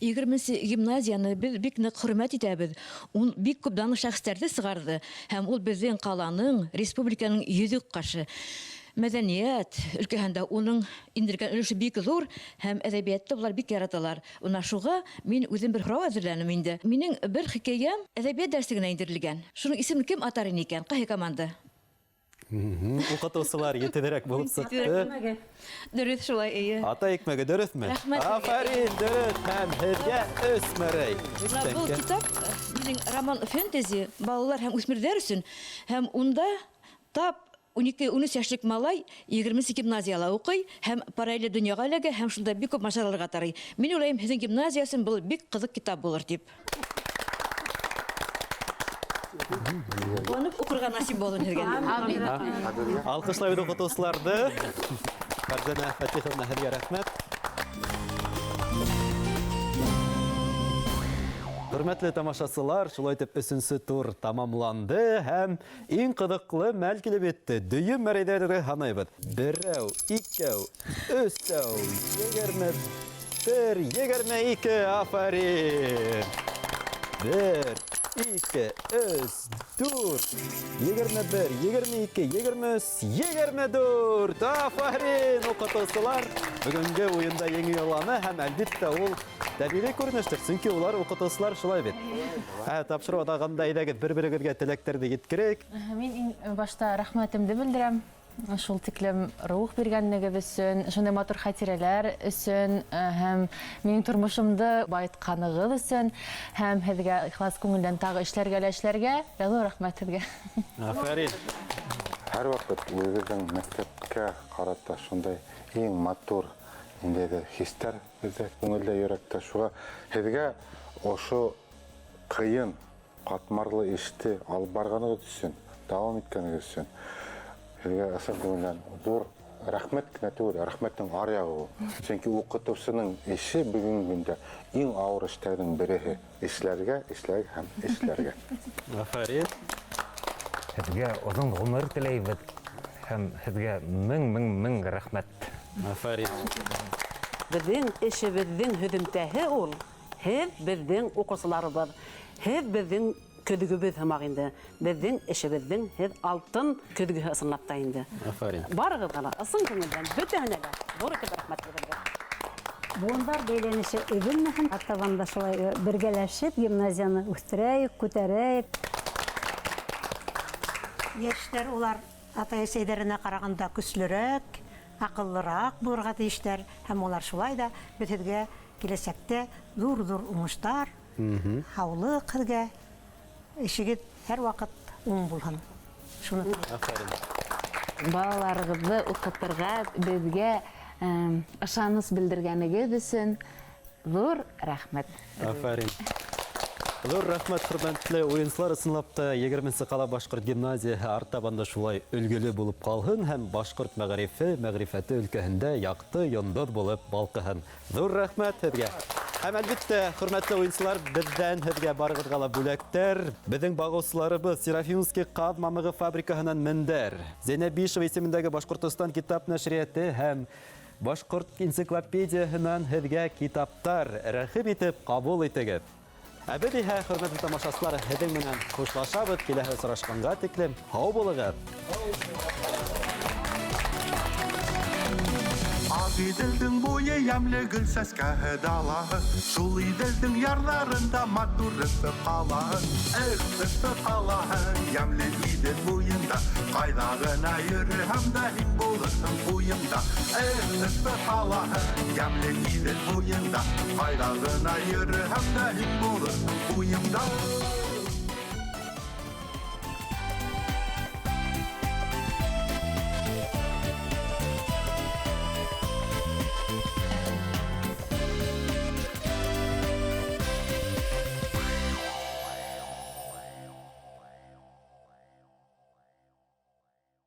20-нсе гимназияны беҙ бик ныҡ хөрмәт итәбеҙ. Ул бик күп данлы шәхестәрҙе сығарҙы һәм ул беҙҙең ҡаланың, республиканың йөҙөк ҡашы. Мәҙәниәт өлкәһендә уның индергән өлөшө бик ҙур һәм әҙәбиәтте улар бик яраталар. Уна шуға мин үҙем бер һорау әҙерләнем инде. Минең бер хикәйәм әҙәбиәт дәрслегенә индерелгән. Шуның исемен кем атар ине икән? Ҡайһы команда? Уҡытыусылар етеҙерәк булып сыҡты. Дөрөҫ шулай, эйе. Ата икмәге дөрөҫмө? Рәхмәт. Афәрин, дөрөҫ. Һәм һеҙгә 3 мәрәй. Был китап минең роман фэнтези балалар һәм үҫмерҙәр өсөн, һәм унда тап 12-13 йәшлек малай 20-нсе гимназияла уҡый һәм параллель донъяға эләгә һәм шунда бик күп мажараларға тарый. Мин уйлайым, һеҙҙең гимназия өсөн был бик ҡыҙыҡ китап булыр тип. Уны уҡырға насип булһын һеҙгә. Алҡышлайбыҙ уҡытыусыларҙы. Фәрзәнә Фәтиховна, һеҙгә рәхмәт. Хөрмәтле тамашасылар, шулай итеп өсөнсө тур тамамланды һәм иң ҡыҙыҡлы мәл килеп етте. Дөйөм мәрәйҙәрҙе һанайбыҙ. 1, 2, 3, 21, 22, афәрин! 1, 2, 3, 4, 21, 22, 23, 24. Афәрин, уҡытыусылар! Бөгөнгө уйында еңеү яуланы һәм әлбиттә ул тәбиғи күренештер, сөнки улар уҡытыусылар шулай бит. Тапшырыу аҙағында әйҙәгеҙ бер-берегеҙгә теләктәрҙе еткерәйек. Мин иң башта рәхмәтемде белдерәм. Шул тиклем рух биргәнлегегеҙ өсөн, шундай матур хәтирәләр өсөн һәм минең тормошомдо байытҡанығыҙ өсөн һәм һеҙгә ихлас күңелдән тағы эшләргә лә эшләргә. Ҙур рәхмәт һеҙгә. Афәрин. Һәр ваҡыт үҙебеҙҙең мәктәпкә ҡарата шундай иң матур ниндәйҙер хистәр беҙҙә күңелдә, йөрәктә. Шуға һеҙгә ошо ҡыйын, ҡатмарлы эште алып барғанығыҙ өсөн, дауам иткәнегеҙ өсөн һеҙгә ысын күңелдән ҙур рәхмәт кенә түгел, рәхмәттең ар яғы ул. Сөнки уҡытыусының эше бөгөнгө көндә иң ауыр эштәрҙең береһе. Эшләргә, эшләргә һәм эшләргә. Афәрин. Һеҙгә оҙон ғүмер теләйбеҙ һәм һеҙгә мең, мең, мең рәхмәт. Афәрин. Беҙҙең эшебеҙҙең һөҙөмтәһе ул. Һеҙ беҙҙең уҡыусыларыбыҙ. Һеҙ беҙҙең көҙгөбөҙ һымаҡ инде. Беҙҙең эшебеҙҙең һеҙ алтын көҙгөһө ысынлап та инде. Афәрин. Барығыҙға ла ысын күңелдән бөтәһенә лә ҙур итеп рәхмәт белдерәм. Быуындар бәйләнеше өҙөлмәһен, артабан да шулай бергәләшеп гимназияны үҫтерәйек, күтәрәйек. Йәштәр улар атай-әсәйҙәренә ҡарағанда көслөрәк, аҡыллыраҡ булырға тейештәр һәм улар шулай ҙа беҙ һеҙгә киләсәктә ҙур-ҙур уңыштар, һаулыҡ һеҙгә, эшегеҙ һәр ваҡыт уң булһын. Шуны теләйем. Афәрин. Балаларығыҙҙы уҡытырға беҙгә ышаныс белдергәнегеҙ өсөн ҙур рәхмәт. Афәрин. Ҙур рәхмәт, хөрмәтле уйынсылар. Ысынлап та 20-нсе ҡала башҡорт гимназияһы артабан да шулай өлгөлө булып ҡалһын һәм башҡорт мәғарифе, мәғрифәте өлкәһендә яҡты йондоҙ булып балҡыһын. Ҙур рәхмәт һеҙгә. Һәм әлбиттә, хөрмәтле уйынсылар, беҙҙән һеҙгә барығыҙға ла бүләктәр. Беҙҙең бағыусыларыбыҙ Серафимский ҡаҙ мамығы фабрикаһынан мендәр, Зәйнәбишева исемендәге Башҡортостан китап нәшриәте һәм Башҡорт энциклопедияһынан һеҙгә китаптар. Рәхим итеп ҡабул итегеҙ. Ә беҙ иһә, хөрмәтле тамашасылар, һеҙҙең менән хушлашабыҙ. Киләһе осрашҡанға тиклем һау булығыҙ. Ағиҙелдең буйы йәмле гөл сәскәһе далаһы, шул Иҙелдең ярҙарында матур Өфө ҡалаһы. Эх, Өфө ҡалаһы, йәмле Иҙел буйында, ҡайҙа ғына йөрөһәм дә һин булырһың уйымда. Эх, Өфө ҡалаһы, йәмле Иҙел буйында, ҡайҙа ғына йөрөһәм дә һин булырһың уйымда.